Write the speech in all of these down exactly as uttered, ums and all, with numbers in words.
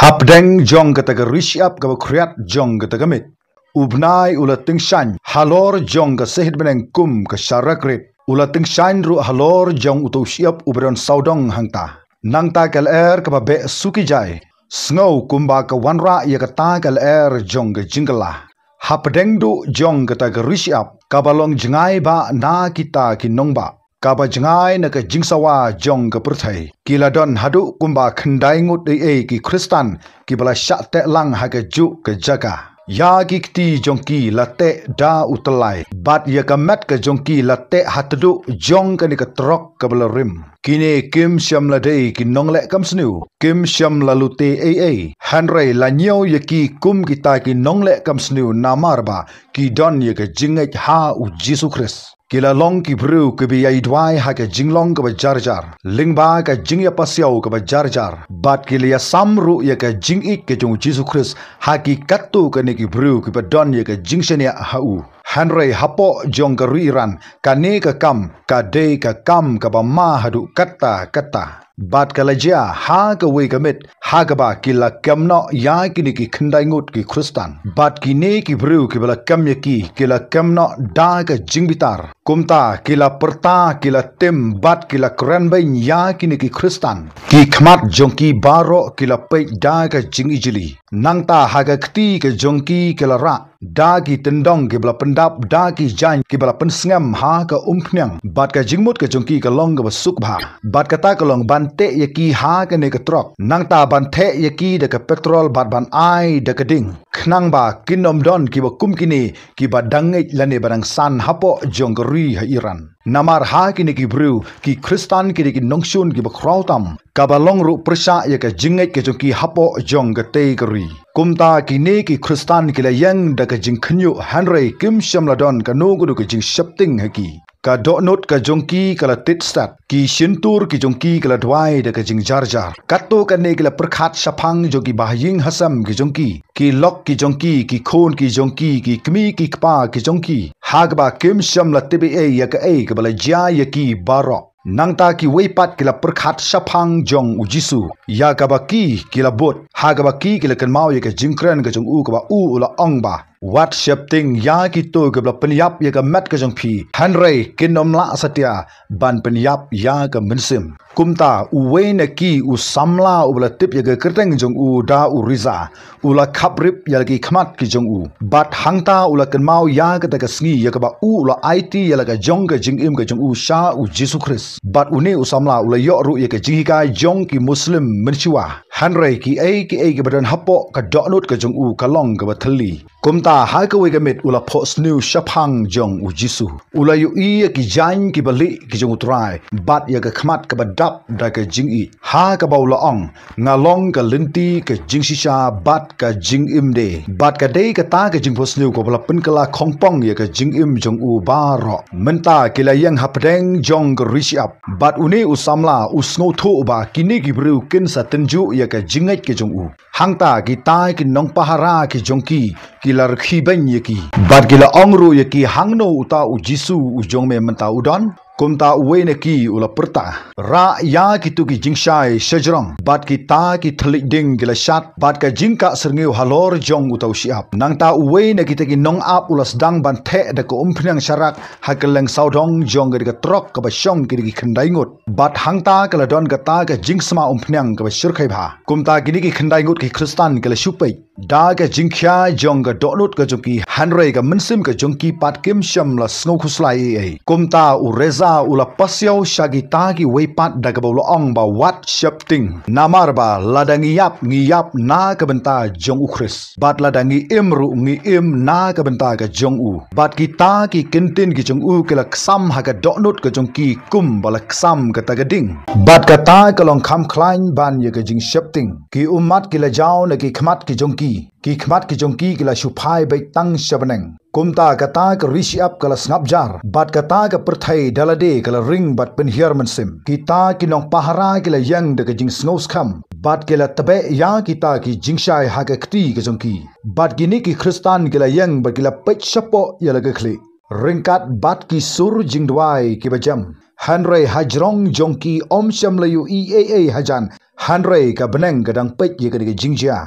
Hapdeng jong kata ka ri shyiap kaba khriat jong kata ka miet, u bnai u la tyngshaiñ halor jong ka sahit bneng kum ka sharakrit. U la tyngshaiñ ruh halor jong uto u shyiap uba don sawdong hangta. Nangta ka lyer kaba beh suki jai, sngew kumba ka wanrah ïa kata ka lyer jong ka jingkylla. Hapdeng duh jong kata ka ri shyiap, kaba long jngai bah na kita ki nongbah, kaba jngai na ka jingsawa jong ka pyrthei, ki la don haduh kumba khyndai ngut ei ei ki khristan kiba la shah teh lang ha kajuh ka jaka. Ïa ki kti jong ki la teh da u tyllai, bad ïa ka met ka jong ki la teh ha tduh jong kane ka trok kaba la rim. Kine kim shym la dei ki nongleh kam sniew, kim shym la lute ei ei, hynrei la ñiew ïa ki kum kita ki nongleh kam sniew namar ba ki don ïa ka jingngeit ha u Jisu Khrist. Ki la long ki briew kiba ïai duwai ha ka jinglong kaba jar jar, lyngba ka jingïapasiaw kaba jar jar, bad ki la ïasam ruh ïa ka jingïeit ka jong u Jisu Khrist ha ki katto katne ki briew kiba don ïa ka jingshaniah ha u. Hynrei hapoh jong ka ri Iran, kane ka kam ka dei ka kam kaba ma haduh katta katta. Bad ka la jia ha kawei ka miet ha kaba ki la kem noh ïa kine ki khyndai ngut ki khristan. Bad kine ki briew kiba la kem ïa ki, ki la kem noh da ka jingbitar. Kumta ki la pyrta, ki la tim, bad ki la kren beiñ ïa kine ki khristan. Ki khmat jong ki baroh ki la peit da ka jingijli. Nangta ha ka kti ka jong ki ki la rah da ki tyndong kiba la pyndap da ki jaiñ kiba la pynsngem ha ka umphniang, bad ka jingmut ka jong ki ka long kaba suk bha. Bad kata ka long ban teh ïa ki ha kane ka trok, nangta ban theh ïa ki da ka petrol bad ban ai da ka ding, khnang ba kin ym don kiba kum kine kiba dang ngeit lane ba dang san hapoh jong ka ri ha Iran. Namar ha kine ki briew ki khristan ki dei ki nongshun kiba khraw tam, kaba long ruh pyrshah ïa ka jingngeit ka jong ki hapoh jong katei ka ri. Kumta kine ki khristan ki la ïeng da ka jingkhynñiuh, hynrei kim shym la don kano kano ka jingsheptieng ha ki. Ka dohnud ka jong ki ka la tied stet, ki shyntur ki jong ki ka la duwai da ka jingjar jar. Katto katne ki la pyrkhat shaphang jong ki bahaïing hasem ki jong ki, ki lok ki jong ki, ki khun ki jong ki, ki kmie ki kpa ki jong ki, ha kaba kim shym la tip ei ei ïa kaei kaba la jia ïa ki baroh. Nangta kiwei pat ki la pyrkhat shaphang jong u Jisu, ïa kaba ki ki la bud, ha kaba ki ki la kynmaw ïa ka jingkren ka jong u kaba u u la ong ba, wat sheptieng ïa kito kiba la pynïap ïa ka met ka jong phi, hynrei kin ym lah satia ban pynïap ïa ka mynsiem. Kumta uwei na ki u samla uba la tip ïa ka kyrteng jong u da u Riza, u la khaprip ïa la ki khmat ki jong u, bad hangta u la kynmaw ïa kata ka sngi ïa kaba u u la aiti ïa la ka jong ka jingim ka jong u sha u Jisu Khrist. Bad une u samla u la ïoh ruh ïa ka jinghikai jong ki Muslim mynshuwa. Hynrei kiei kiei kiba don hapoh ka dohnud ka jong u ka long kaba thylli. Kumta ha kawei ka miet u la phohsniew shaphang jong u Jisu. U la ïohi ïa ki jaiñ kiba lieh ki jong u Trai, bad ïa ka khmat kaba dap da ka jingïeit. Ha kaba u la ong, nga long ka lynti, ka jingshisha, bad ka jingim de. Bad ka dei kata ka jingphohsniew kaba la pynkylla khongpong ïa ka jingim jong u baroh. Mynta ki la ïeng hapdeng jong ka ri shyiap. Bad une u samla u sngewthuh ba kine ki briew kin sa tynjuh ïa ka jingngeit ka jong u. Hangta kita ki nongpahara ki jong ki, ki la rkhie beiñ ïa ki. Bad ki la ong ruh ïa ki, hangno uta u Jisu u jong me mynta u don? Kumta uwei na ki u la pyrta, rah ïa kito ki jingshai shajrong. Bad kita ki thylliej ding ki la shad, bad ka jingkah syrngiew halor jong uta u shyiap. Nangta uwei na kita ki nongap u la sdang ban theh da ka umphniang sharak ha kylleng sawdong jong kane ka trok kaba shong kine ki khyndai ngut. Bad hangta ka la don kata ka jingsma umphniang kaba shyrkhei bha. Kumta kine ki khyndai ngut ki khristan ki la shu peit da ka jingkhia jong ka dohnud ka jong ki, hynrei ka mynsiem ka jong ki pat kim shym la sngewkhuslai ei ei. Kumta u Riza u la pasiaw sha kita kiwei pat da kaba u la ong ba, wat sheptieng. Namar ba lada ngi ïap, ngi ïap na ka bynta jong u Khrist. Bad lada ngi im ruh, ngi im na ka bynta ka jong u. Bad kita ki ktien ki jong u ki la ksam ha ka dohnud ka jong ki kumba la ksam kata ka ding. Bad kata ka long kham khlaiñ ban ïa ka jingsheptieng. Ki ummat ki la jaw na ki khmat ki jong ki. Ki khmat ki jong ki ki la shu phai beit tang sha bneng. Kumta kata ka ri shyiap ka la sngap jar, bad kata ka pyrthei da lade ka la ring bad pynhiar mynsiem. Kita ki nongpahara ki la ïeng da ka jingsngewskhem, bad ki la tbeh ïa kita ki jingshai ha ka kti ka jong ki. Bad kine ki khristan ki la ïeng bad ki la peit shapoh ïa la ka khlieh, ryngkat bad ki sur jingduwai kiba jem. Hynrei hajrong jong ki ym shym la ïohi ei ei hajan, hynrei ka bneng ka dang peit ïa kane ka jingjia.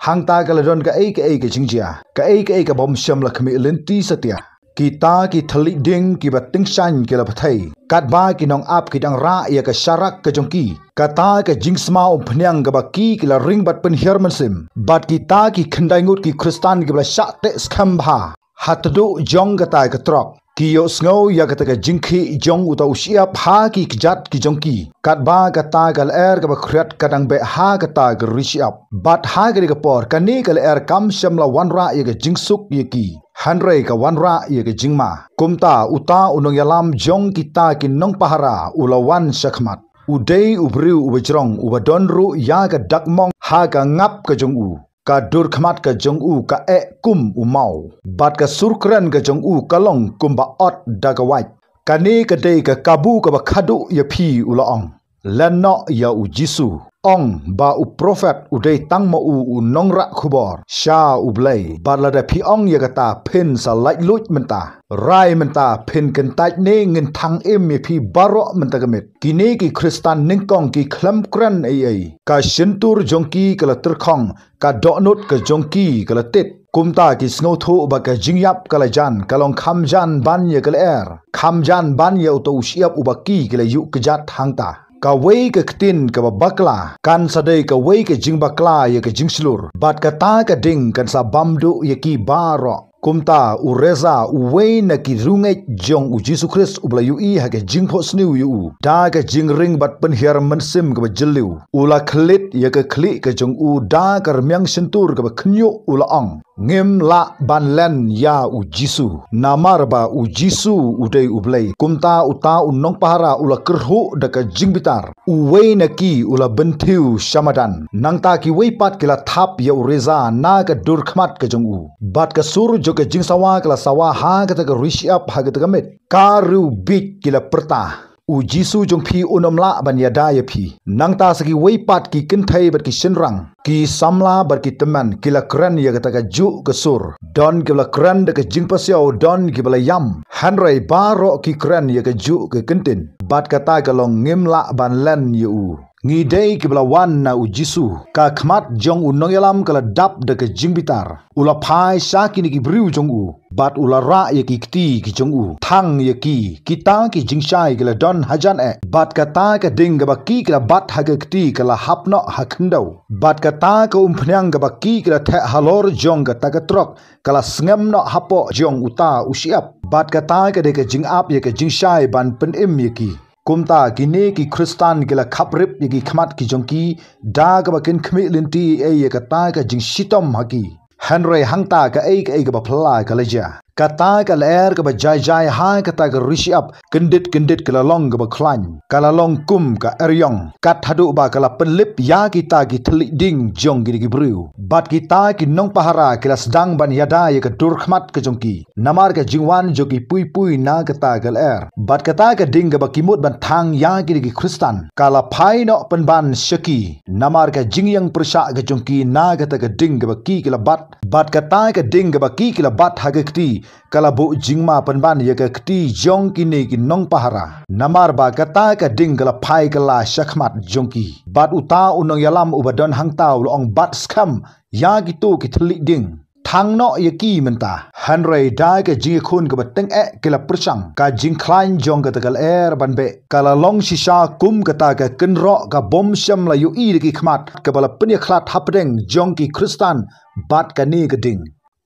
Hangta ka la don kaei kaei ka jingjia, kaei kaei kaba ym shym la khmih lynti satia. Kita ki thylliej ding kiba tyngshaiñ ki la pyrthei, katba ki nongap ki dang rah ïa ka sharak ka jong ki. Kata ka jingsma umphniang kaba ki ki la ring bad pynhiar mynsiem. Bad kita ki khyndai ngut ki Khristan kiba la shah teh skhem bha ha tduh jong kata ka trok, ki ïohsngew ïa kata ka jingkhih jong uta u shyiap ha ki kjat ki jong ki. Katba kata ka lyer kaba khriat ka dang beh ha kata ka ri shyiap. Bad ha kane ka por kane ka lyer kam shym la wanrah ïa ka jingsuk ïa ki, hynrei ka wanrah ïa ka jingma. Kumta uta u nongïalam jong kita ki nongpahara u la wan sha khmat. U dei u briew uba jrong, uba don ruh ïa ka dak mong ha ka ngap ka jong u. Ka dur khmat ka jong u ka eh kum u maw, bad ka sur kren ka jong u ka long kumba ot da ka wait. Kane ka dei ka kabu kaba khadduh ïa phi, u la ong. Len noh ïa u Jisu. Ong ba u profet u dei tang ma u u nongrah khubor sha U Blei. Bad lada phi ong ïa kata, phin sa laitluid mynta. Rai mynta, phin kyntait ne ngin thang im ïa phi baroh mynta ka miet. Kine ki Khristan nyngkong ki khlem kren ei ei. Ka shyntur jong ki ka la tyrkhong, ka dohnud ka jong ki ka la tit. Kumta ki sngewthuh ba ka jingïap ka la jan, ka long kham jan ban ïa ka lyer, kham jan ban ïa uta u shyiap uba ki ki la ïuh kjat hangta. Kawei ka ktien kaba bakla kan sa dei kawei ka jingbakla ïa ka jingshlur, bad kata ka ding kan sa bam duh ïa ki baroh. Kumta u Reza, uwei na ki riewngeit jong u Jisu Khrist uba la ïohi ha ka jingphohsniew ïa u da ka jingring bad pynhiar mynsiem kaba jylliew, u la khlieh ïa ka khlieh ka jong u da ka rmiang shyntur kaba khynñiuh, u la ong. Ngim lah ban len ïa u Jisu, namar ba u Jisu u dei U Blei. Kumta uta u nongpahara u la kyrhuh da ka jingbitar. Uwei na ki u la bynthiew sha madan. Nangta kiwei pat ki la thap ïa u Reza na ka dur khmat ka jong u. Bad ka sur jong ka jingsawa ka la sawa ha kata ka ri shyiap ha kata ka miet. Ka riewbieit ki la pyrta. U Jisu jong phi un ym lah ban ïada ïa phi. Nangta sa kiwei pat ki kynthei bad ki shynrang, ki samla bad ki tymmen, ki la kren ïa kata kajuh ka sur. Don kiba la kren da ka jingpasiaw, don kiba la ïam. Hynrei baroh ki kren ïa kajuh ka kyntien. Bad kata ka long, ngim lah ban len ïa u. Ngi dei kiba la wan na u Jisu. Ka khmat jong u nongïalam ka la dap da ka jingbitar. U la phai sha kine ki briew jong u, bad u la rah ïa ki kti ki jong u. Thang ïa ki, kita ki jingshai ki la don hajan eh. Bad kata ka ding kaba ki ki la bat ha ka kti ka la hap noh ha khyndew. Bad kata ka umphniang kaba ki ki la theh halor jong kata ka trok ka la sngem noh hapoh jong uta u shyiap. Bad kata ka dei ka jingap ïa ka jingshai ban pynim ïa ki. Kumta kine ki Khristan ki la khaprip ïa ki khmat ki jong ki, da kaba kin khmih lynti ei ei ïa kata ka jingshitom ha ki. Hynrei hangta kaei kaei kaba phylla ka la jia. Kata ka lyer kaba jai jai ha kata ka ri shyiap, kyndit kyndit ka la long kaba khlaiñ. Ka la long kum ka eriong. Kat haduh ba ka la pynlip ïa kita ki thylliej ding jong kine ki briew. Bad kita ki nongpahara ki la sdang ban ïada ïa ka dur khmat ka jong ki. Namar ka jingwan jong ki pui pui na kata ka lyer. Bad kata ka ding kaba ki mut ban thang ïa kine ki Khristan ka la phai noh pynban sha ki. Namar ka jingïeng pyrshah ka jong ki na kata ka ding kaba ki ki la bat. Bad kata ka ding kaba ki ki la bat ha ka kti ka la buh jingma pynban ïa ka kti jong kine ki nongpahara. Namar ba kata ka ding ka la phai ka la sha khmat jong ki. Bad uta u nongïalam uba don hangta u la ong, bat skhem ïa kito ki thylliej ding. Thang noh ïa ki mynta. Hynrei da ka jingïakhun kaba tyngeh ki la pyrshang. Ka jingkhlaiñ jong kata ka lyer ban beh ka la long shisha kum kata ka kynroh kaba ym shym la ïohi da ki khmat, kaba la pynïakhlad hapdeng jong ki Khristan bad kane ka ding.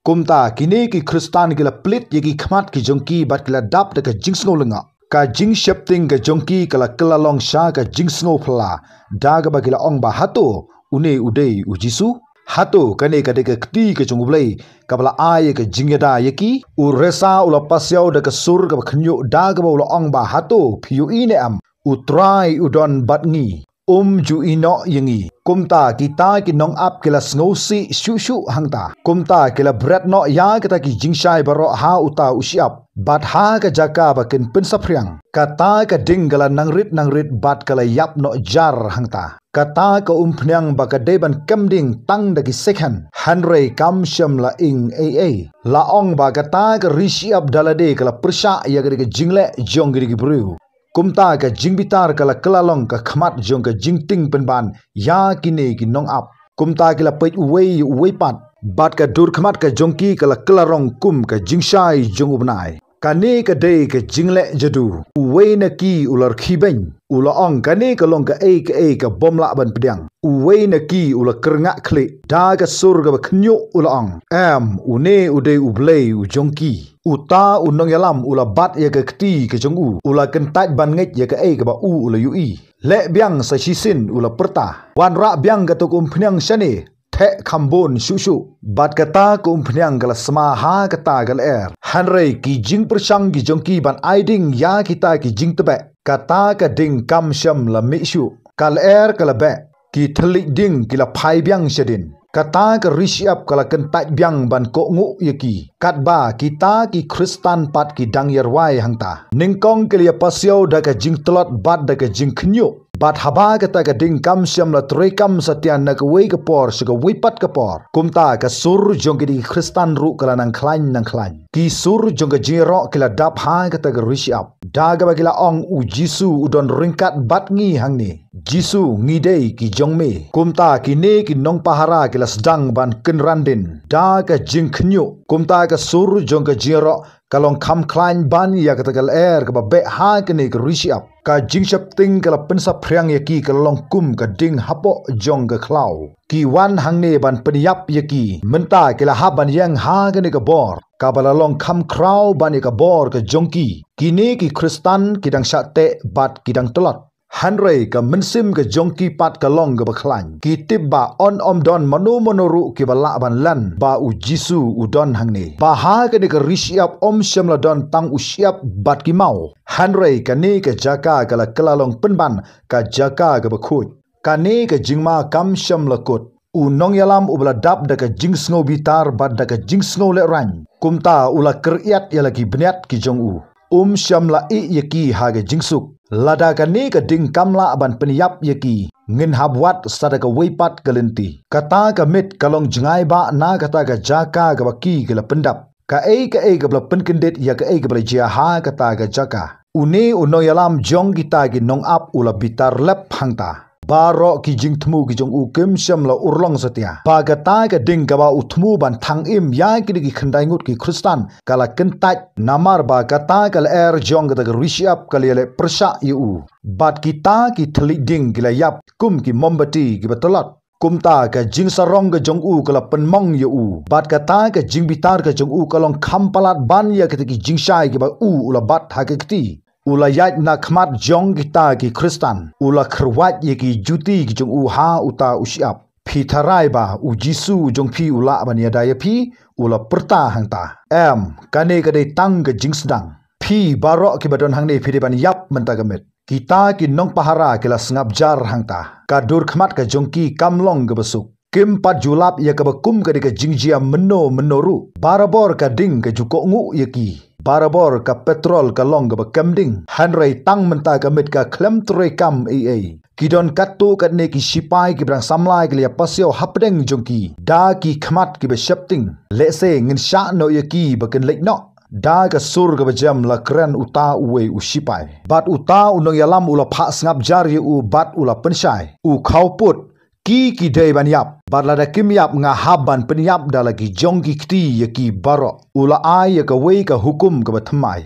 Kumta kine ki Khristan ki la plie ïa ki khmat ki jong ki bad ki la dap da ka jingsngew lyngngoh. Ka jingsheptieng ka jong ki ka la kylla long sha ka jingsngew phylla, da kaba ki la ong ba hato une u dei u Jisu? Hato kane ka dei ka kti ka jong U Blei kaba la ai ïa ka jingïada ïa ki? U Reza u la pasiaw da ka sur kaba khynñiuh, da kaba u la ong ba hato phi ïohi ne em, U Trai u don bad ngi. Um ju ïehnoh ïa ngi. Kumta kita ki nongap ki la sngewsih shuh shuh hangta. Kumta ki la bret noh ïa kata ki jingshai baroh ha uta u shyiap, bad ha ka jaka ba kin pynsaphriang, kata ka ding ka la nang rit nang rit bad ka la ïap noh jar hangta. Kata ka umphniang ba ka dei ban kem ding tang da ki second, hynrei kam shym la ing ei ei. La ong ba kata ka ri shyiap da lade ka la pyrshah ïa ka dei ka jingleh jong ki dei ki briew. Kumta ka jingbitar ka la kylla long ka khmat jong ka jingtieng pynban ïa kine ki nongap. Kumta ki la peit uwei uwei pat, bad ka dur khmat ka jong ki ka la kylla rong kum ka jingshai jong u bnai. Kane ka dei ka jingleh jadu. Uwei na ki u la rkhie beiñ, u la ong, "Kane ka long kaei kaei ka bym lah ban pdiang." Uwei na ki u la kyrngah khlieh da ka sur kaba khynñiuh, u la ong, "Em, une u dei u blei u jong ki." Uta u nongïalam u la bat ïa ka kti ka jong u, u la kyntait ban ngeit ïa kaei kaba u u la ïohi. "Leh biang sa shisien," u la pyrta. "Wanrah biang kata ka umphniang shane, theh kham bun shuh shuh." Bad kata ka umphniang ka la sma ha kata ka lyer. Hynrei ki jingpyrshang ki jong ki ban ai ding ïa kita ki jingtbeh, kata ka ding kam shym la mih shuh. Ka lyer ka la beh, ki thylliej ding ki la phai biang shadien. Kata ka ri shyiap ka la kyntait biang ban kohnguh ïa ki. Katba kita ki Khristan pat ki dang ïa rwai hangta, nyngkong ki la ïa pasiaw da ka jingtlot bad da ka jingkhynñiuh. Bad haba kata ka ding kam shym la treikam satia na kawei ka por sha kawei pat ka por, kumta ka sur jong kine ki Khristan ruh ka la nang khlaiñ nang khlaiñ. Ki sur jong ka jingïaroh ki la dap ha kata ka ri shyiap, da kaba ki la ong, "U Jisu u don ryngkat bad ngi hangne. Jisu, ngi dei ki jong me." Kumta kine ki nongpahara ki la sdang ban kynran dien da ka jingkhynñiuh. Kumta ka sur jong ka jingïaroh ka long kham khlaiñ ban ïa kata ka lyer kaba beh ha kane ka ri shyiap. Ka jingsheptieng ka la pynsaphriang ïa ki, ka la long kum ka ding hapoh jong ka khlaw. Ki wan hangne ban pynïap ïa ki. Mynta ki la hap ban ïeng ha kane ka bor kaba la long kham khraw ban ïa ka bor ka jong ki. Kine ki Khristan ki dang shah teh bad ki dang tlot. Hynrei ka mynsiem ka jong ki pat ka long kaba khlaiñ. Ki tip ba un ym don mano mano ruh kiba lah ban len ba U Jisu u don hangne. Ba ha kane ka ri shyiap ym shym la don tang u shyiap bad ki maw. Hynrei kane ka jaka ka la kylla long pynban ka jaka kaba khuid. Kane ka jingma kam shym la kut. U nongïalam uba la dap da ka jingsngewbitar bad da ka jingsngewlehraiñ, kumta u la kyriat ïa la ki bniat ki jong u. Um shym la ïeh ïa ki ha ka jingsuk. Lada kane ka ding kam lah ban pynïap ïa ki, ngin hap wad sa da kawei pat ka lynti. Kata ka miet ka long jngai ba na kata ka jaka kaba ki ka la pyndap. Kaei kaei kaba la pynkyndit ïa kaei kaba la jia ha kata ka jaka. Une u nongïalam jong kita ki nongap u la bitar lep hangta. Baroh ki jingthmu ki jong u kim shym la urlong satia. Ba kata ka ding kaba u thmu ban thang im ïa kine ki khyndai ngut ki Khristan ka la kyntait, namar ba kata ka lyer jong kata ka ri shyiap ka la ïaleh pyrshah ïa u. Bad kita ki thylliej ding ki la ïap kum ki mombati kiba tlot. Kumta ka jingsarong ka jong u ka la pynmong ïa u. Bad kata ka jingbitar ka jong u ka long kham palat ban ïa kita ki jingshai kiba u u la bat ha ka kti. U la ïaid na khmat jong kita ki Khristan. U la kyrwat ïa ki juti ki jong u ha uta u shyiap. Phi tharai ba U Jisu u jong phi u lah ban ïada ïa phi, u la pyrta hangta. Em, kane ka dei tang ka jingsdang. Phi baroh kiba don hangne phi dei ban ïap mynta ka miet. Kita ki nongpahara ki la sngap jar hangta. Ka dur khmat ka jong ki kam long kaba suk. Kim pat ju lap ïa kaba kum ka dei ka jingjia mynno mynno ruh. Barabor ka ding ka ju kohnguh ïa ki. Barabor ka petrol ka long kaba kem ding. Hynrei tang mynta ka miet ka khlem treikam ei ei. Ki don katto katne ki shipai kiba dang samla ki la ïa pasiaw hapdeng jong ki da ki khmat kiba sheptieng. Lehse ngin shah noh ïa ki ba kin leit noh. Da ka sur kaba jem la kren uta uwei u shipai. Bad uta u nongïalam u la phah sngap jar ïa u bad u la pynshai. U khawpud, ki ki dei ban ïap. Bad lada kim ïap nga hap ban pynïap da la ki jong ki kti ïa ki baroh. U la ai ïa kawei ka hukum kaba thymmai.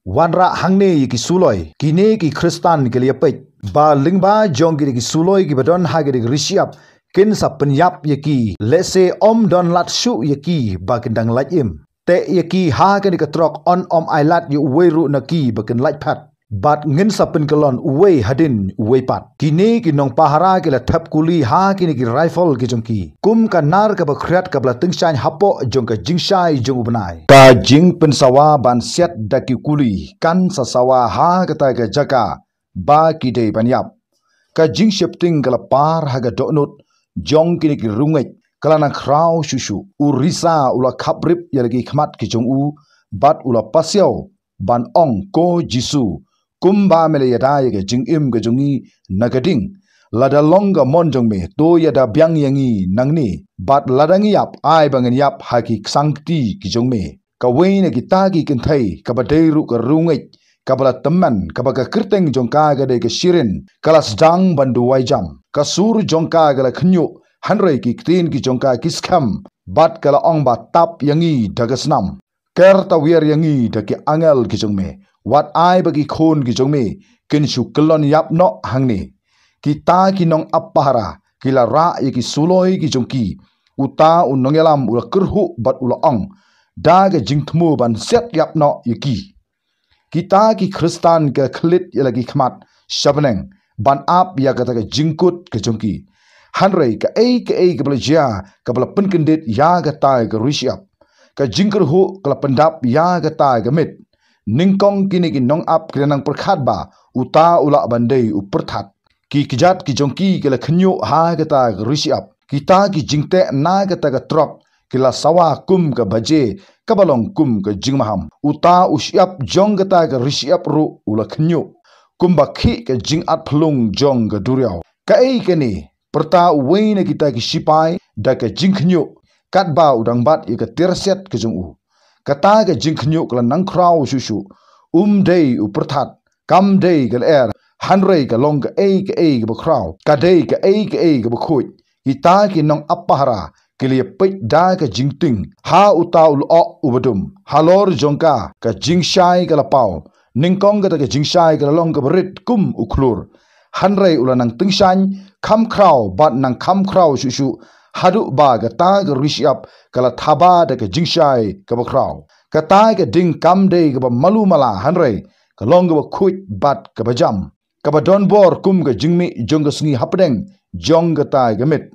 Wanrah hangne ïa ki suloi. Kine ki Khristan ki la ïa peit. Ba lyngba jong kine ki suloi kiba don ha kine ki ri shyiap. Kin sa pynïap ïa ki. Lehse ym don lad shuh ïa ki ba kin dang lait im. Teh ïa ki ha kane ka trok un ym ailad ïa uwei ruh na ki ba kin lait phet. Bad ngin sa pynkyllon uwei hadien uwei pat. Kine ki nongpahara ki la thep kuli ha kine ki rifle ki jong ki. Kum ka nar kaba khriat kaba la tyngshaiñ hapoh jong ka jingshai jong u bnai. Ka jingpynsawa ban siat da ki kuli kan sa sawa ha kata ka jaka ba ki dei ban ïap. Ka jingsheptieng ka la par ha ka dohnud jong kine ki riewngeit, ka la nang khraw shuh shuh. U risa u la khap rip ïa la ki khmat ki jong u bad u la pasiaw ban ong, "Ko Jisu, kumba me la ïada ïa ka jingim ka jong ngi na ka ding, lada long ka mon jong me to ïada biang ïa ngi nangne, bad lada ngi ïap ai ba ngin ïap ha ki ksangkti ki jong me." Kawei na kita ki kynthei kaba dei ruh ka riewngeit kaba la tymmen, kaba ka kyrteng jong ka ka dei ka Shirin, ka la sdang ban duwai jam. Ka sur jong ka ka la khynñiuh, hynrei ki ktien ki jong ka ki skhem, bad ka la ong ba, tap ïa ngi da ka snam, ker tawiar ïa ngi da ki angel ki jong me, wat ai ba ki khun ki jong me kin shu kyllon ïap noh hangne. Kita ki nongap pahara ki la rah ïa ki suloi ki jong ki. Uta u nongïalam u la kyrhuh bad u la ong, da ka jingthmu ban siat ïap noh ïa ki. Kita ki Khristan ki la khlieh ïa la ki khmat sha bneng ban ap ïa kata ka jingkut ka jong ki. Hynrei kaei kaei kaba la jia, kaba la pynkyndit ïa kata ka ri shyiap. Ka jingkyrhuh ka la pyndap ïa kata ka miet. Nyngkong kine ki nongap ki la nang pyrkhat ba uta u lah ban dei u pyrthat. Ki kjat ki jong ki ki la khynñiuh ha kata ka ri shyiap. Kita ki jingteh na kata ka trok ki la sawa kum ka baje, kaba long kum ka jingmaham. Uta u shyiap jong kata ka ri shyiap ruh u la khynñiuh, kumba khih ka jingat phlung jong ka duriaw. Kaei kane? Pyrta uwei na kita ki shipai da ka jingkhynñiuh, katba u dang bat ïa ka tiar siat ka jong u. Kata ka jingkhynñiuh ka la nang khraw shuh shuh. Um dei u pyrthat, kam dei ka lyer, hynrei ka long kaei kaei kaba khraw. Ka dei kaei kaei kaba khuid. Kita ki nongap pahara ki la ïapeit da ka jingtieng ha uta u lyoh uba dum. Halor jong ka, ka jingshai ka la paw. Nyngkong kata ka jingshai ka la long kaba rit kum u khlur. Hynrei u la nang tyngshaiñ kham khraw bad nang kham khraw shuh shuh, haduh ba kata ka ri shyiap ka la thaba da ka jingshai kaba khraw. Kata ka ding kam dei kaba malu mala, hynrei ka long kaba khuid bad kaba jam, kaba don bor kum ka jingmih jong ka sngi hapdeng jong kata ka miet.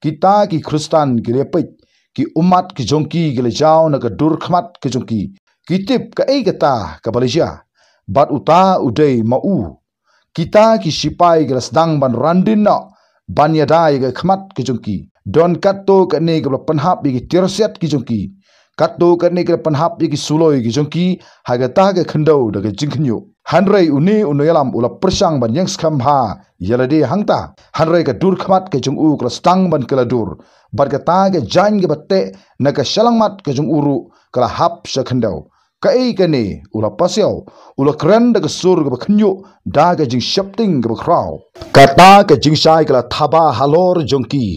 Kita ki Khristan ki la ïapeit, ki ummat ki jong ki ki la jaw na ka dur khmat ka jong ki. Ki tip kaei kata kaba la jia, bad uta u dei ma u. Kita ki shipai ki la sdang ban randin noh ban ïada ïa ka khmat ka jong ki. Don katto katne kaba la pynhap ïa ki tiar siat ki jong ki. Katto katne ki la pynhap ïa ki suloi ki jong ki ha kata ka khyndew da ka jingkhynñiuh. Hynrei une u nongïalam u la pyrshang ban ïeng skhem bha ïa lade hangta. Hynrei ka dur khmat ka jong u ka la sdang ban kylla dur, bad kata ka jaiñ kaba teh na ka shyllangmat ka jong u ruh ka la hap sha khyndew. Kaei kane? U la pasiaw, u la kren da ka sur kaba khynñiuh, da ka jingsheptieng kaba khraw. Kata ka jingshai ka la thaba halor jong ki.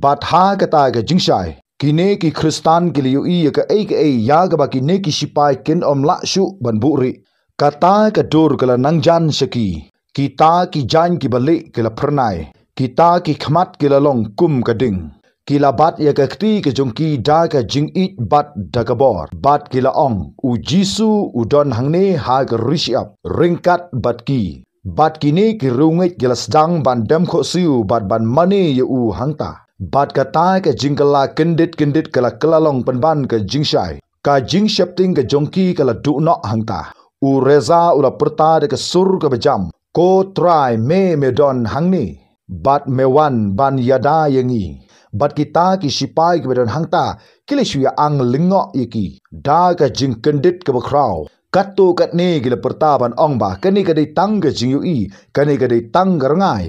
Bad ha kata ka jingshai, kine ki Khristan ki la ïohi ïa kaei kaei ïa kaba kine ki shipai kin ym lah shuh ban buhrieh. Kata ka dur ka la nang jan sha ki. Kita ki jaiñ kiba lieh ki la phyrnai. Kita ki khmat ki la long kum ka ding. Ki la bat ïa ka kti ka jong ki da ka jingïeit bad da ka bor, bad ki la ong, U Jisu u don hangne ha ka ri shyiap ryngkat bad ki. Bad kine ki riewngeit ki la sdang ban dem khohsiew bad ban mane ïa u hangta. Bad kata ka jingkylla kyndit kyndit ka la kylla long pynban ka jingshai. Ka jingsheptieng ka jong ki ka la duh noh hangta. U Reza u la pyrta da ka sur kaba jam, Ko Trai, me me don hangne, bad me wan ban ïada ïa ngi. Bad kita ki shipai kiba don hangta ki la shu ïa-ang lyngngoh ïa ki da ka jingkyndit kaba khraw. Katto katne ki la pyrta ban ong ba kane ka dei tang ka jingïohi, kane ka dei tang ka rngai.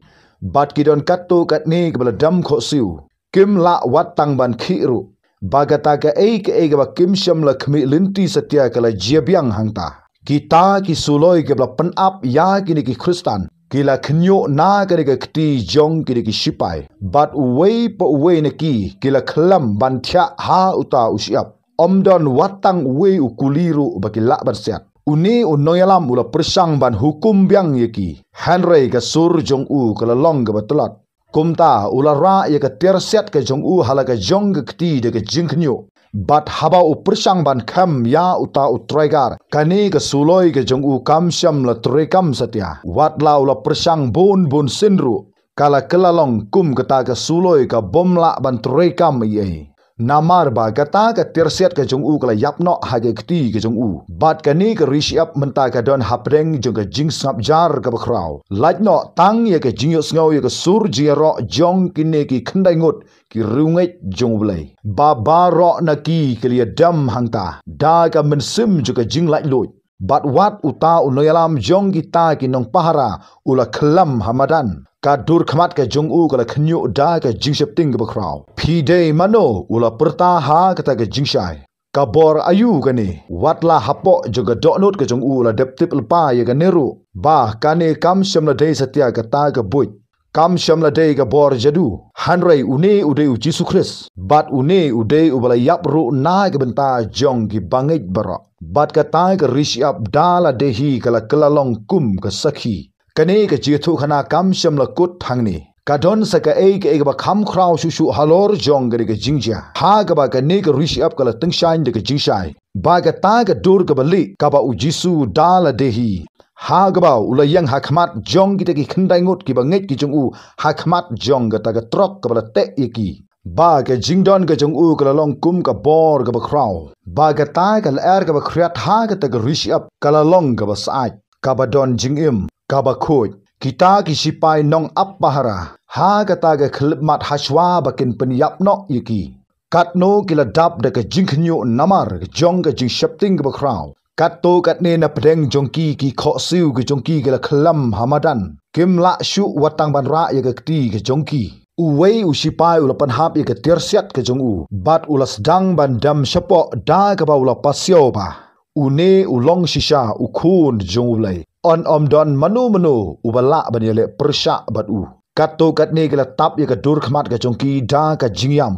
Bad ki don katto katne kiba la dem khohsiew, kim lah wat tang ban khih ruh ba kata kaei kaei kaba kim shym la khmih lynti satia ka la jia biang hangta. Kita ki suloi kiba la pynap ïa kine ki Khristan ki la khynñiuh na kane ka kti jong kine ki shipai, bad uwei pa uwei na ki ki la khlem ban thiah ha uta u shyiap. Ym don wat tang uwei u kuli ruh ba ki lah ban siat. Une u nongïalam u la pyrshang ban hukum biang ïa ki, hynrei ka sur jong u ka la long kaba tlot. Kumta u la rah ïa ka tiar siat ka jong u ha la ka jong ka kti da ka jingkhynñiuh. Bad haba u pyrshang ban khem ïa uta u traigar, kane ka suloi ka jong u kam shym la treikam satia. Wat la u la pyrshang bun bun sien ruh, ka la kylla long kum kata ka suloi, ka bym lah ban treikam ei ei. Namar ba kata ka tiar siat ka jong u ka la ïap noh ha ka kti ka jong u. Bad kane ka ri shyiap mynta ka don hapdeng jong ka jingsngap jar kaba khraw. Lait noh tang ïa ka jingïohsngew ïa ka sur jingïaroh jong kine ki khyndai ngut ki riewngeit jong U Blei, ba baroh na ki ki la ïadem hangta da ka mynsiem jong ka jinglaitluid. Bad wat uta u nongïalam jong kita ki nongpahara u la khlem ha madan. Ka dur khmat ka jong u ka la khynñiuh da ka jingsheptieng kaba khraw. Phi dei mano? U la pyrta ha kata ka jingshai. Ka bor aïu kane? Wat la hapoh jong ka dohnud ka jong u la dep tip lypa ïa kane ruh, ba kane kam shym la dei satia kata ka buit. Kam shym la dei ka bor jadu. Hynrei une u dei u Jisu Khrist. Bad une u dei uba la ïap ruh na ka bynta jong ki bangeit baroh. Bad kata ka ri shyiap da lade hi ka la kylla long kum ka sakhi. Kane ka jingïathuhkhana kam shym la kut hangne. Ka don sa kaei kaei kaba kham khraw shuh shuh halor jong kane ka jingjia. Ha kaba kane ka ri shyiap ka la tyngshaiñ da ka jingshai. Ba kata ka dur kaba lieh kaba u Jisu da lade hi, ha kaba u la ïeng ha khmat jong kita ki khyndai ngut ki bangeit ki jong u, ha khmat jong kata ka trok kaba la teh ïa ki. Ba ka jingdon ka jong u ka la long kum ka bor kaba khraw. Ba kata ka lyer kaba khriat ha kata ka ri shyiap ka la long kaba syaid, kaba don jingim, kaba khuid. Kita ki sipai nongap pahara, ha kata ka khyllipmat hashwa ba kin pynïap noh ïa ki. Katno ki la dap da ka jingkhynñiuh namar jong ka jingsheptieng kaba khraw. Katto katne na pdeng jong ki, ki khohsiew ki jong ki ki la khlem ha madan. Kim lah shuh wat tang ban rah ïa ka kti ka jong ki. Uwei u sipai u la pynhap ïa ka tiar siat ka jong u, bad u la sdang ban dem shapoh da kaba u la pasiaw ba, une u long shisha u khun jong U Blei. Yn ym don mano mano uba lah ban ïaleh pyrshah bad u. Katto katne ki la tap ïa ka dur khmat ka jong ki da ka jingïam,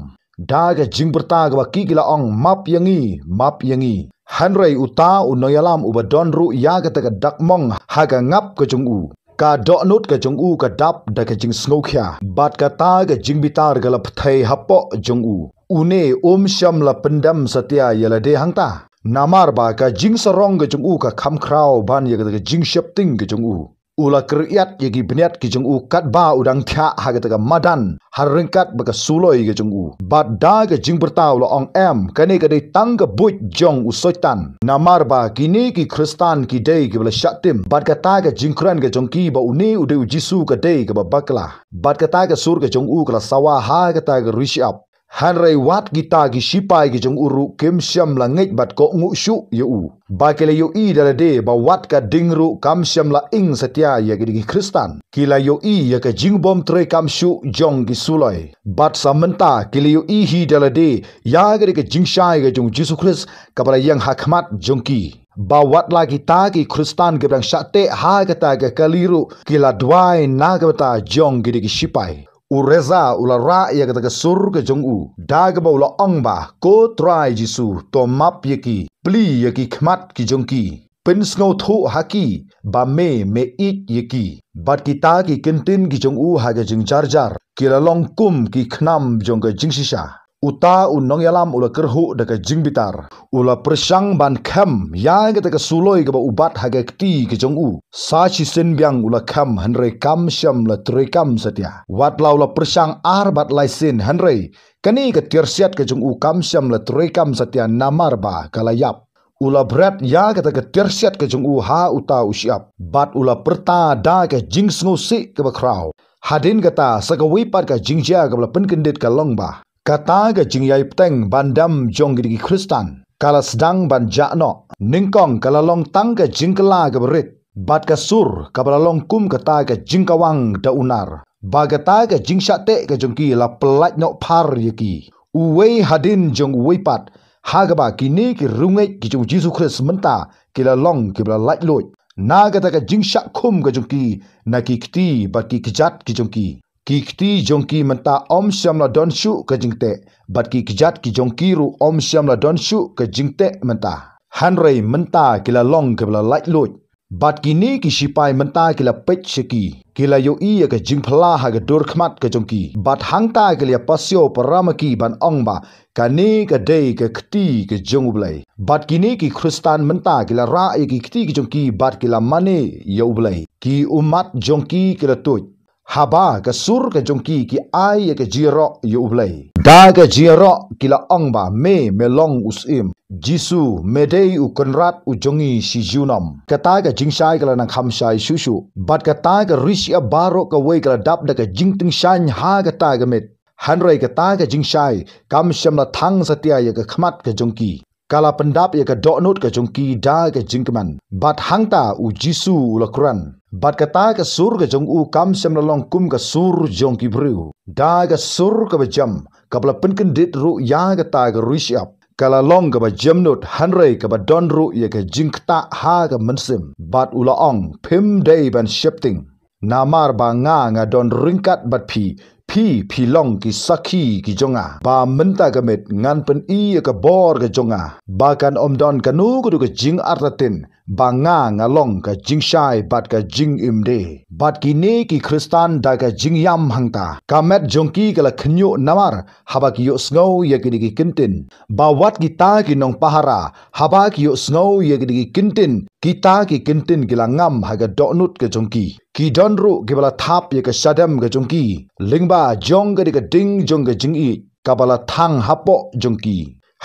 da ka jingpyrta kaba ki ki la ong, map ïa ngi, map ïa ngi. Hynrei uta u nongïalam uba don ruh ïa kata ka dak mong ha ka ngap ka jong u, ka dohnud ka jong u ka dap da ka jingsngewkhia. Bad kata ka jingbitar ka la pynthei hapoh jong u. Une um shym la pyndem satia ïa lade hangta. Namar ba ka jingsarong ka jong u ka kham khraw ban ïa kata ka jingsheptieng ka jong u. U la kyrïat ïa ki bniat ki jong u katba u dang thiah ha kata ka madan, ha ryngkat bad ka suloi ka jong u. Bad da ka jingpyrta u la ong, em, kane ka dei tang ka buit jong u Soitan. Namar ba kine ki Khristan ki dei kiba la shah tim. Bad kata ka jingkren ka jong ki ba une u dei u Jisu ka dei kaba bakla. Bad kata ka sur ka jong u ka la sawa ha kata ka ri shyiap. Hynrei wat kita ki sipai ki jong u ruh kim shym la ngeit bad kohnguh shuh ïa u. Ba ki la ïohi da lade ba wat ka ding ruh kam shym la ing satia ïa ki dei ki Khristan. Ki la ïohi ïa ka jingbym treikam shuh jong ki suloi. Bad sa mynta ki la ïohi hi da lade ïa ka dei ka jingshai ka jong u Jisu Khrist kaba la ïeng ha khmat jong ki. Ba wat la kita ki Khristan kiba dang shah teh ha kata ka kali ruh ki la duwai na ka bynta jong ki dei ki sipai. U Reza u la rah ïa kata ka sur ka jong u, da kaba u la ong ba, ko Trai Jisu, to map ïa ki, plie ïa ki khmat ki jong ki. Pynsngewthuh ha ki ba me, me ïeit ïa ki. Bad kita ki ktien ki jong u ha ka jingjarjar ki la long kum ki khnam jong ka jingshisha. Uta u nongïalam u la kyrhuh da ka jingbitar. U la pyrshang ban khem ïa kata ka suloi kaba u bat ha ka kti ka jong u. Sa shisien biang u la khem hynrei kam shym la treikam satia. Wat la u la pyrshang ar bad lai sien hynrei kane ka tiar siat ka jong u kam shym la treikam satia namar ba ka la ïap. U la bret ïa kata ka tiar siat ka jong u ha uta u shyiap. Bad u la pyrta da ka jingsngewsih kaba khraw. Hadien kata sa kawei pat ka jingjia kaba la pynkyndit ka long ba kata ka jingïai bteng ban dem jong ki dei ki Khristan ka la sdang ban jah noh. Nyngkong ka la long tang ka jingkylla kaba rit. Bad ka sur kaba la long kum kata ka jingkawang da u nar. Ba kata ka jingshah teh ka jong ki la pyllait noh phar ïa ki. Uwei hadien jong uwei pat. Ha kaba kine ki riewngeit ki jong u Jisu Khrist mynta ki la long kiba la laitluid. Na kata ka jingshah khum ka jong ki na ki kti bad ki kjat ki jong ki. Ki kti jong ki mynta ym shym la don shuh ka jingteh. Bad ki kjat ki jong ki ruh ym shym la don shuh ka jingteh mynta. Hynrei mynta ki la long kiba la laitluid. Bad kine ki sipai mynta ki la peit sha ki. Ki la ïohi ïa ka jingphylla ha ka dur khmat ka jong ki. Bad hangta ki la ïa pasiaw para ma ki ban ong ba kane ka dei ka kti ka jong U Blei. Bad kine ki Khristan mynta ki la rah ïa ki kti ki jong ki bad ki la mane ïa U Blei. Ki ummat jong ki ki la tuid. Haba ka sur ka jong ki ki ai ïa ka jingïaroh ïa U Blei. Da ka jingïaroh ki la ong ba me, me long u Syiem. Jisu, me dei u Kynrad u jong ngi shi junom. Kata ka jingshai ka la nang kham shai shuh shuh. Bad kata ka ri shyiap baroh kawei ka la dap da ka jingtyngshaiñ ha kata ka miet. Hynrei kata ka jingshai kam shym la thang satia ïa ka khmat ka jong ki. Ka la pyndap ïa ka dohnud ka jong ki da ka jingkmen. Bad hangta u Jisu u la kren. Bad kata ka sur ka jong u kam shym la long kum ka sur jong ki briew. Da ka sur kaba jem, kaba la pynkyndit ruh ïa kata ka ri shyiap. ka la long kaba jemnud, hynrei kaba don ruh ïa ka jingktah ha ka mynsiem. Bad u la ong, phim dei ban sheptieng. Namar ba nga nga don ryngkat bad phi, phi phi long ki sakhi ki jong nga. Ba mynta ka miet ngan pyni ïa ka bor ka jong nga, ba kan ym don kano kano ka jingartatien, ba nga nga long ka jingshai bad ka jingim de. Bad kine ki Khristan da ka jingïam hangta, ka met jong ki ka la khynñiuh namar haba ki ïohsngew ïa kine ki kyntien. Ba wat kita ki nongpahara, haba ki ïohsngew ïa kine ki kyntien, kita ki kyntien ki la ngam ha ka dohnud ka jong ki. Ki don ruh kiba la thap ïa ka shadem ka jong ki lyngba jong kane ka ding jong ka jingïeit, kaba la thang hapoh jong ki.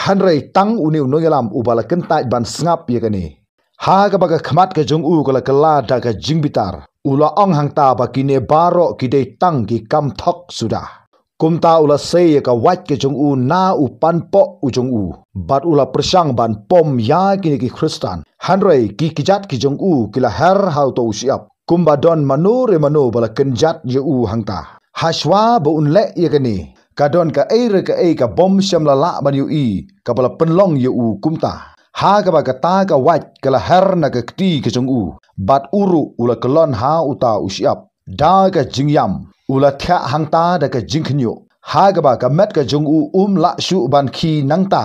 Hynrei tang une u nongïalam uba la kyntait ban sngap ïa kane. Ha kaba ka khmat ka jong u ka la kylla da ka jingbitar, u la ong hangta ba kine baroh ki dei tang ki kam thok suda. Kumta u la sei ïa ka wait ka jong u na u panpoh u jong u, bad u la pyrshang ban pom ïa kine ki Khristan. Hynrei ki kjat ki jong u ki la her ha uta u shyiap, kumba don mano re mano ba la kynjat ïa u hangta. Hashwa ba un leh ïa kane, ka don kaei re kaei ka bym shym la lah ban ïohi kaba la pynlong ïa u kumta. Ha kaba kata ka wait ka la her na ka kti ka jong u, bad u ruh u la kyllon ha uta u shyiap. Da ka jingïam, u la thiah hangta da ka jingkhynñiuh. Ha kaba ka met ka jong u um lah shuh ban khie nangta.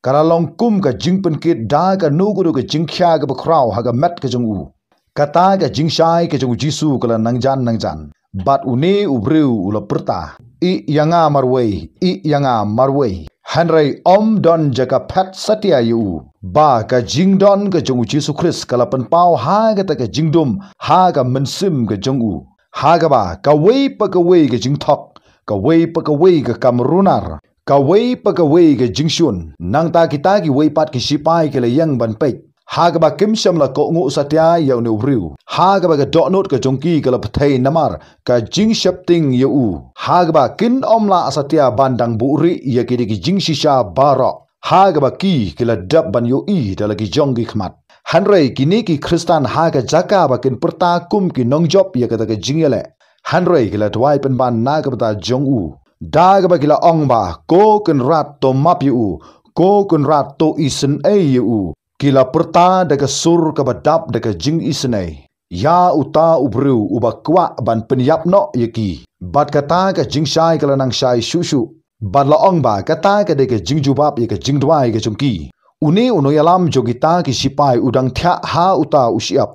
Ka la long kum ka jingpynkit da kano kano ka jingkhia kaba khraw ha ka met ka jong u. Kata ka jingshai ka jong u Jisu ka la nangjan nangjan. Bad une u briew u la pyrta, "Ïeh ïa nga marwei, ïeh ïa nga marwei." Hynrei ym don jaka phet satia ïa u. Ba ka jingdon ka jong u Jisu Khrist ka la pynpaw ha kata ka jingdum ha ka mynsiem ka jong u. Ha kaba kawei pa kawei ka jingthok, kawei pa kawei ka kam runar, kawei pa kawei ka jingshun, nangta kita kiwei pat ki shipai ki la ïeng ban peit. Ha kaba kim shym la kohnguh satia ïa une u briew. Ha kaba ka dohnud ka jong ki ka la pyrthei namar ka jingsheptieng ïa u. Ha kaba kin ym lah satia ban dang buhrieh ïa kine ki jingshisha baroh. Ha kaba ki ki la dep ban ïohi da la ki jong ki khmat. Hynrei kine ki Khristan ha ka jaka ba kin pyrta kum ki nongjop ïa kata ka jingïaleh, hynrei ki la duwai pynban na ka bynta jong u. Da kaba ki la ong ba, "Ko Kynrad to map ïa u, ko Kynrad to isynei ïa u." Ki la pyrta da ka sur kaba dap da ka jingisynei ïa uta u briew uba kwah ban pynïap noh ïa ki. Bad kata ka jingshai ka la nang shai shuh shuh. Bad la ong ba kata ka dei ka jingjubab ïa ka jingduwai ka jong ki. Une u nongïalam jong kita ki shipai u dang thiah ha uta u shyiap.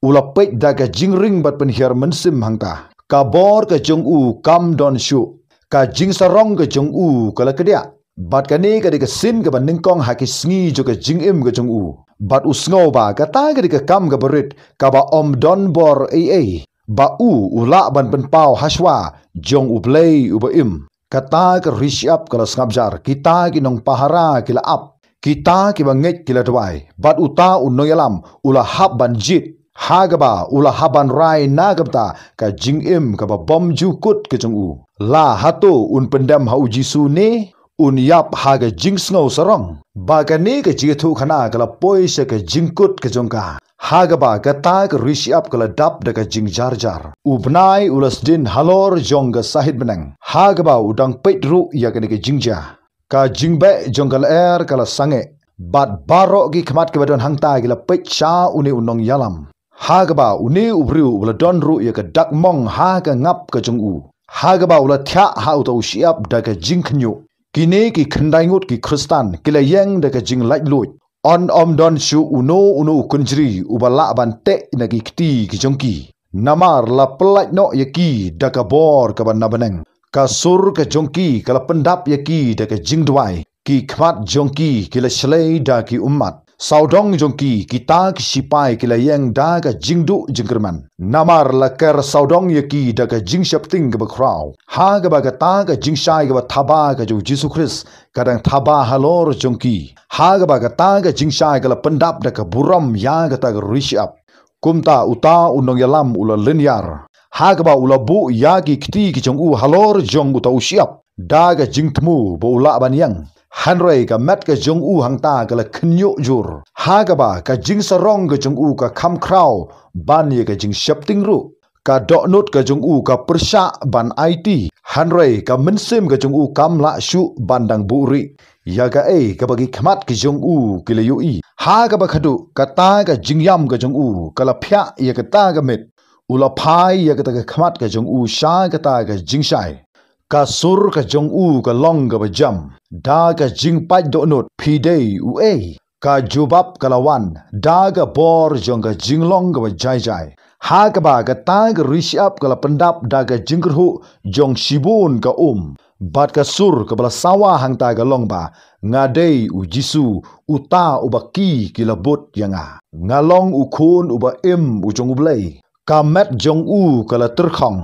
U la peit da ka jingring bad pynhiar mynsiem hangta. Ka bor ka jong u kam don shuh. Ka jingsarong ka jong u ka la kdiah. Bad kane ka dei ka sien kaba nyngkong ha ki sngi jong ka jingim ka jong u. Bad u sngew ba kata ka dei ka kam kaba rit, kaba ym don bor ei ei. Ba u u lah ban pynpaw hashwa jong U Blei uba im. Kata ka ri shyiap ka la sngap jar, kita ki nongpahara ki la ap, kita kiba ngeit ki la duwai. Bad uta u nongïalam u la hap ban jied. Ha kaba u la hap ban rai na ka bynta ka jingim kaba bymjukut ka jong u. La hato un pyndem ha u Jisu ne un ïap ha ka jingsngew sarong? Ba kane ka jingïathuhkhana ka la poi sha ka jingkut ka jong ka. Ha kaba kata ka ri shyiap ka la dap da ka jingjar jar. U bnai u la sdien halor jong ka sahit bneng. Ha kaba u dang peit ruh ïa kane ka jingjia. Ka jingbeh jong ka lyer ka la sangeh. Bad baroh ki khmat kiba don hangta ki la peit sha une u nongïalam. Ha kaba une u briew u la don ruh ïa ka dak mong ha ka ngap ka jong u. Ha kaba u la thiah ha uta u shyiap da ka jingkhynñiuh. Kine ki khyndai ngut ki Khristan ki la ïeng da ka jinglaitluid. Yn ym don shuh uno uno u kynjri uba lah ban teh na ki kti ki jong ki. Namar la pyllait noh ïa ki da ka bor kaba na bneng. Ka sur ka jong ki ka la pyndap ïa ki da ka jingduwai. Ki khmat jong ki ki la shlei da ki ummat. Sawdong jong ki, kita ki shipai ki la ïeng da ka jingduh jingkyrmen. Namar la ker sawdong ïa ki da ka jingsheptieng kaba khraw. Ha kaba kata ka jingshai kaba thaba ka jong u Jisu Khrist ka dang thaba halor jong ki. Ha kaba kata ka jingshai ka la pyndap da ka burom ïa kata ka ri shyiap. Kumta uta u nongïalam u la lynñiar. Ha kaba u la buh ïa ki kti ki jong u halor jong uta u shyiap. Da ka jingthmu ba u lah ban ïeng. Hynrei ka met ka jong u hangta ka la khynñiuh jur. Ha kaba ka jingsarong ka jong u ka kham khraw ban ïa ka jingsheptieng ruh. Ka dohnud ka jong u ka pyrshah ban aiti, hynrei ka mynsiem ka jong u kam lah shuh ban dang buhrieh ïa kaei kaba ki khmat ki jong u ki la ïohi. Ha kaba khadduh, kata ka jingïam ka jong u ka la phiah ïa kata ka miet. U la phai ïa kata ka khmat ka jong u sha kata ka jingshai. Ka sur ka jong u ka long kaba jam da ka jingpait dohnud, "Phi dei uei?" Ka jubab ka la wan da ka bor jong ka jinglong kaba jai jai. Ha kaba kata ka ri shyiap ka la pyndap da ka jingkyrhuh jong shibun ka um. Bad ka sur kaba la sawa hangta ka long ba, "Nga dei u Jisu, uta uba ki ki la bud ïa nga. Nga long u Khun uba im u jong U Blei." Ka met jong u ka la tyrkhong.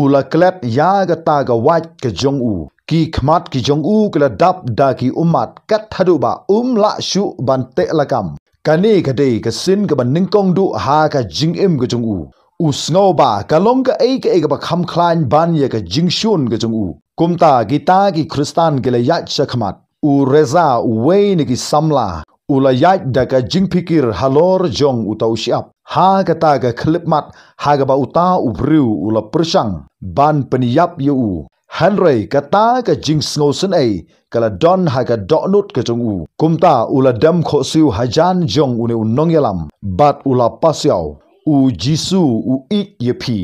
U la klet ïa kata ka wait ka jong u. Ki khmat ki jong u ki la dap da ki ummat kat haduh ba um lah shuh ban teh lakam. Kane ka dei ka sien kaba nyngkong duh ha ka jingim ka jong u. U sngew ba ka long kaei kaei kaba kham khlaiñ ban ïa ka jingshun ka jong u. Kumta kita ki Khristan ki la ïaid sha khmat. U Reza, uwei na ki samla, u la ïaid da ka jingphikir halor jong uta u shyiap. Ha kata ka khyllipmat, ha kaba uta u briew u la pyrshang ban pynïap ïa u. Hynrei kata ka jingsngewsynei ka la don ha ka dohnud ka jong u. Kumta u la dem khohsiew hajan jong une u nongïalam bad u la pasiaw, "U Jisu u ïeit ïa phi,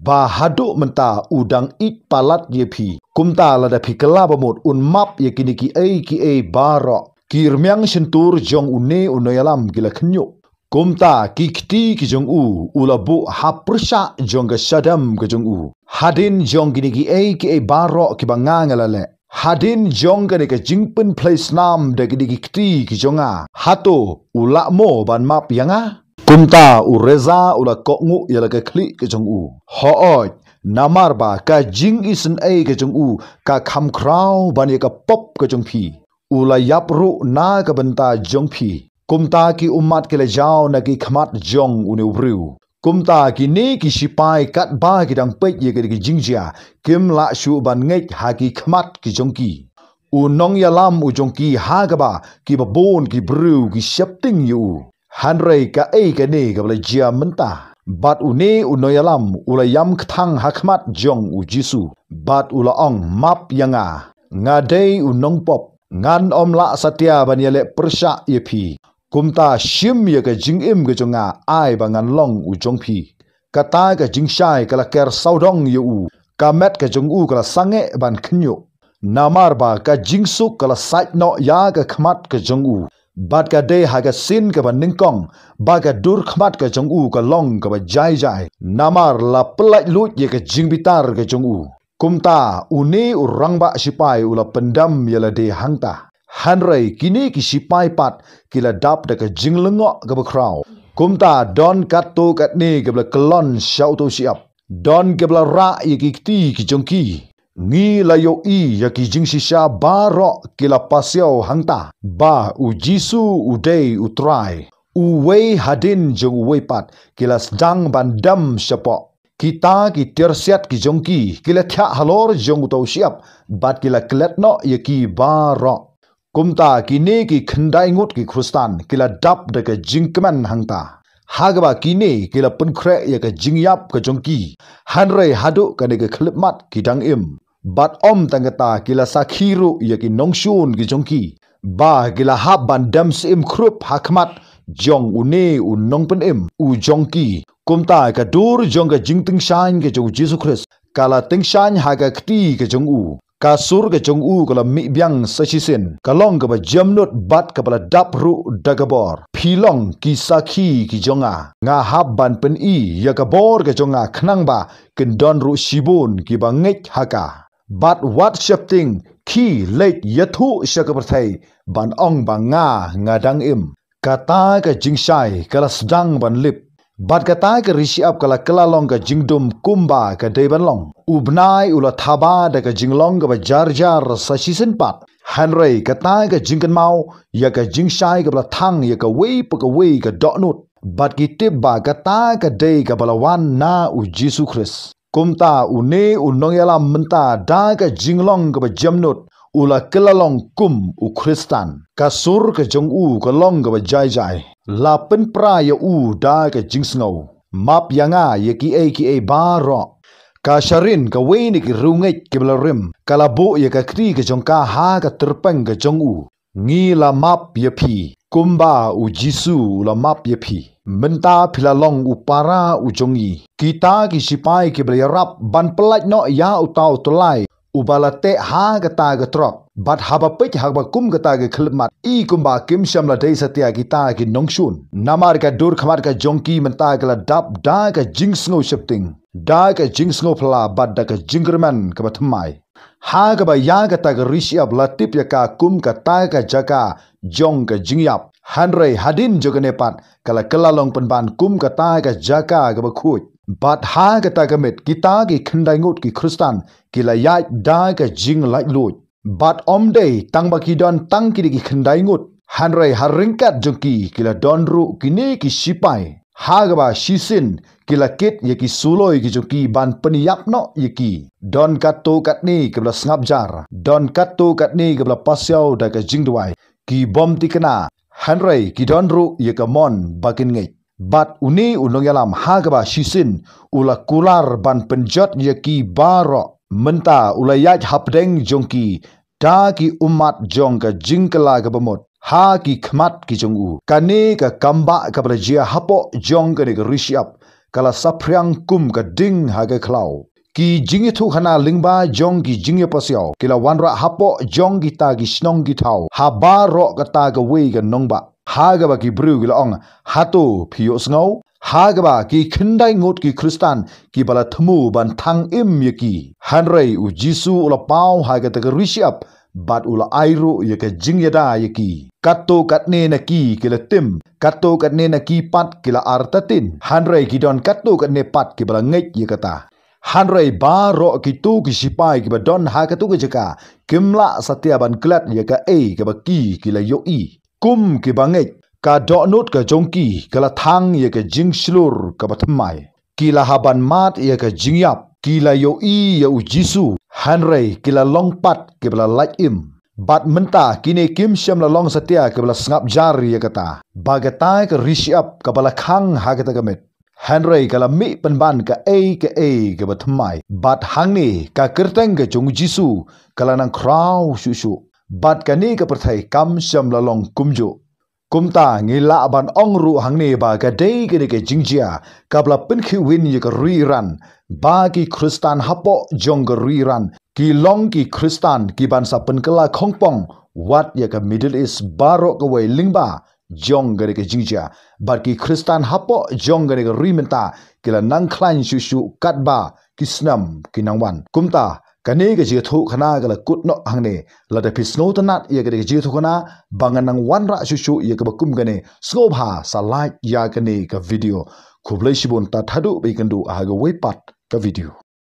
ba haduh mynta u dang ïeit palat ïa phi. Kumta lada phi kylla ba mut, un map ïa kine kiei kiei baroh." Ki rmiang shyntur jong une u nongïalam ki la khynñiuh. Kumta ki kti ki jong u u la buh ha pyrshah jong ka shadem ka jong u. "Hadien jong kine kiei kiei baroh kiba nga nga la leh, hadien jong kane ka jingpynphlei snam da kine ki kti ki jong nga, hato u lah mo ban map ïa nga?" Kumta u Reza u la kohnguh ïa la ka khlieh ka jong u. "Hooid, namar ba ka jingisynei ka jong u ka kham khraw ban ïa ka pop ka jong phi. U la ïap ruh na ka bynta jong phi." Kumta ki ummat ki la jaw na ki khmat jong une u briew. Kumta kine ki shipai katba ki dang peit ïa kine ki jingjia, kim lah shuh ban ngeit ha ki khmat ki jong ki. U nongïalam u jong ki ha kaba kiba bun ki briew ki sheptieng ïa u. Hynrei kaei kane kaba la jia mynta? Bad une u nongïalam u la ïam kthang ha khmat jong u Jisu bad u la ong, "Map ïa nga. Nga dei u nongpop. Ngan ym lah satia ban ïaleh pyrshah ïa phi. Kumta shim ïa ka jingim ka jong nga, ai ba ngan long u jong phi." Kata ka jingshai ka la ker sawdong ïa u. Ka met ka jong u ka la sangeh ban khynñiuh. Namar ba ka jingsuk ka la sait noh ïa ka khmat ka jong u. Bad ka dei ha ka sien kaba nyngkong ba ka dur khmat ka jong u ka long kaba jai jai. Namar la pyllait luid ïa ka jingbitar ka jong u. Kumta une u rangbah shipai u la pyndem ïa lade hangta. Hynrei kine ki shipai pat ki la dap da ka jinglyngngoh kaba khraw. Kumta don katto katne kiba la kyllon sha uto u shyiap. Don kiba la rah ïa ki kti ki jong ki. Ngi la ïohi ïa ki jingshisha baroh ki la pasiaw hangta ba u Jisu u dei u Trai. Uwei hadien jong uwei pat ki la sdang ban dem shapoh. Kita ki tiar siat ki jong ki ki la thiah halor jong uto u shyiap bad ki la klet noh ïa ki baroh. Kumta kine ki khyndai ngut ki Khristan ki la dap da ka jingkmen hangta. Ha kaba kine ki la pynkhreh ïa ka jingïap ka jong ki. Hynrei haduh kane ka khyllipmat ki dang im. Bad ym tang kata, ki la sakhi ruh ïa ki nongshun ki jong ki ba ki la hap ban dem syiem khrup ha khmat jong une u nongpynim u jong ki. Kumta ka dur jong ka jingtyngshaiñ ka jong u Jisu Khrist ka la tyngshaiñ ha ka kti ka jong u. Ka sur ka jong u ka la mih biang sa shisien, ka long kaba jemnud bad kaba la dap ruh da ka bor. Phi long ki sakhi ki jong nga. Nga hap ban pyni ïa ka bor ka jong nga khnang ba kin don ruh shibun kiba ngeit ha ka. Bad wat sheptieng, khie leit ïathuh sha ka pyrthei ban ong ba nga, nga dang im. Kata ka jingshai ka la sdang ban lip. Bad kata ka ri shyiap ka la kylla long ka jingdum kumba ka dei ban long. U bnai u la thaba da ka jinglong kaba jar jar sa shisien pat. Hynrei kata ka jingkynmaw ïa ka jingshai kaba la thang ïa kawei pa kawei ka dohnud. Bad ki tip ba kata ka dei kaba la wan na u Jisu Khrist. Kumta une u nongïalam mynta da ka jinglong kaba jemnud u la kylla long kum u Khristan. Ka sur ka jong u ka long kaba jai jai. La pynpra ïa u da ka jingsngew. Map ïa nga ïa kiei kiei baroh. Ka Sharon, kawei na ki riewngeit kiba la rim, ka la buh ïa ka kti ka jong ka ha ka tyrpeng ka jong u. Ngi la map ïa phi, kumba u Jisu u la map ïa phi. Mynta phi la long u para u jong ngi. Kita ki sipai kiba la ïarap ban pyllait noh ïa uta u tyllai uba la teh ha kata ka trok. Bad haba peit ha kaba kum kata ka khyllipmat, i kumba kim shym la dei satia kita ki nongshun. Namar ka dur khmat ka jong ki mynta ka la dap da ka jingsngew sheptieng, da ka jingsngew phylla bad da ka jingkyrmen kaba thymmai. Ha kaba ïa kata ka ri shyiap la tip ïa ka kum kata ka jaka jong ka jingïap. Hynrei hadien jong kane pat ka la kylla long pynban kum kata ka jaka kaba khuid. Bad ha kata ka miet kita ki khyndai ngut ki Khristan ki la ïaid da ka jinglaitluid. Bad ym dei tang ba ki don tang kine ki khyndai ngut, hynrei ha ryngkat jong ki ki la don ruh kine ki sipai. Ha kaba shisien ki la kit ïa ki suloi ki jong ki ban pynïap noh ïa ki. Don katto katne kiba la sngap jar, don katto katne kiba la pasiaw da ka jingduwai, ki bym thikna, hynrei ki don ruh ïa ka mon ba kin ngeit. Bad une u nongïalam ha kaba shisien u la kular ban pynjot ïa ki baroh. Mynta u la ïaid hapdeng jong ki da ki ummat jong ka jingkylla kaba mut ha ki khmat ki jong u. Kane ka kambah kaba la jia hapoh jong kane ka ri shyiap ka la saphriang kum ka ding ha ka khlaw. Ki jingïathuhkhana lyngba jong ki jingïapasiaw ki la wanrah hapoh jong kita ki shnong ki thaw ha baroh kata kawei ka nongbah. Ha kaba ki briew ki la ong, hato phi ïohsngew? Ha kaba ki khyndai ngut ki Khristan kiba la thmu ban thang im ïa ki. Hynrei u Jisu u la paw ha kata ka ri shyiap bad u la ai ruh ïa ka jingïada ïa ki. Katto katne na ki ki la tim, katto katne na ki pat ki la artatien. Hynrei ki don katto katne pat kiba la ngeit ïa kata. Hynrei baroh kito ki sipai kiba don ha kato ka jaka kim lah satia ban klet ïa kaei kaba ki ki la ïohi. Kum kiba ngeit, ka dohnud ka jong ki ka la thang ïa ka jingshlur kaba thymmai. Ki la hap ban mad ïa ka jingïap. Ki la ïohi ïa u Jisu, hynrei ki la long pat kiba la lait im. Bad mynta kine kim shym la long satia kiba la sngap jar ïa kata. Ba kata ka ri shyiap kaba la khang ha kata ka miet. Hynrei ka la mih pynban kaei kaei kaba thymmai. Bad hangne ka kyrteng ka jong u Jisu ka la nang khraw shuh shuh. Bad kane ka pyrthei kam shym la long kumjuh. Kumta ngi lah ban ong ruh hangne ba ka dei kane ka jingjia kaba la pynkhih win ïa ka ri Iran, ba ki Khristan hapoh jong ka ri Iran ki long ki Khristan kiban sa pynkylla khongpong wat ïa ka Middle East baroh kawei lyngba jong kane ka jingjia. Bad ki Khristan hapoh jong kane ka ri mynta ki la nang khlaiñ shuh shuh katba ki snem ki nang wan. Kumta kane ka jingïathuhkhana ka la kut noh hangne. Lada phi sngewtynnat ïa kane ka jingïathuhkhana ba ngan nang wanrah shuh shuh ïa kaba kum kane, sngewbha sa like ïa kane ka video. Khublei shibun, tad haduh ba ïakynduh ha kawei pat ka video.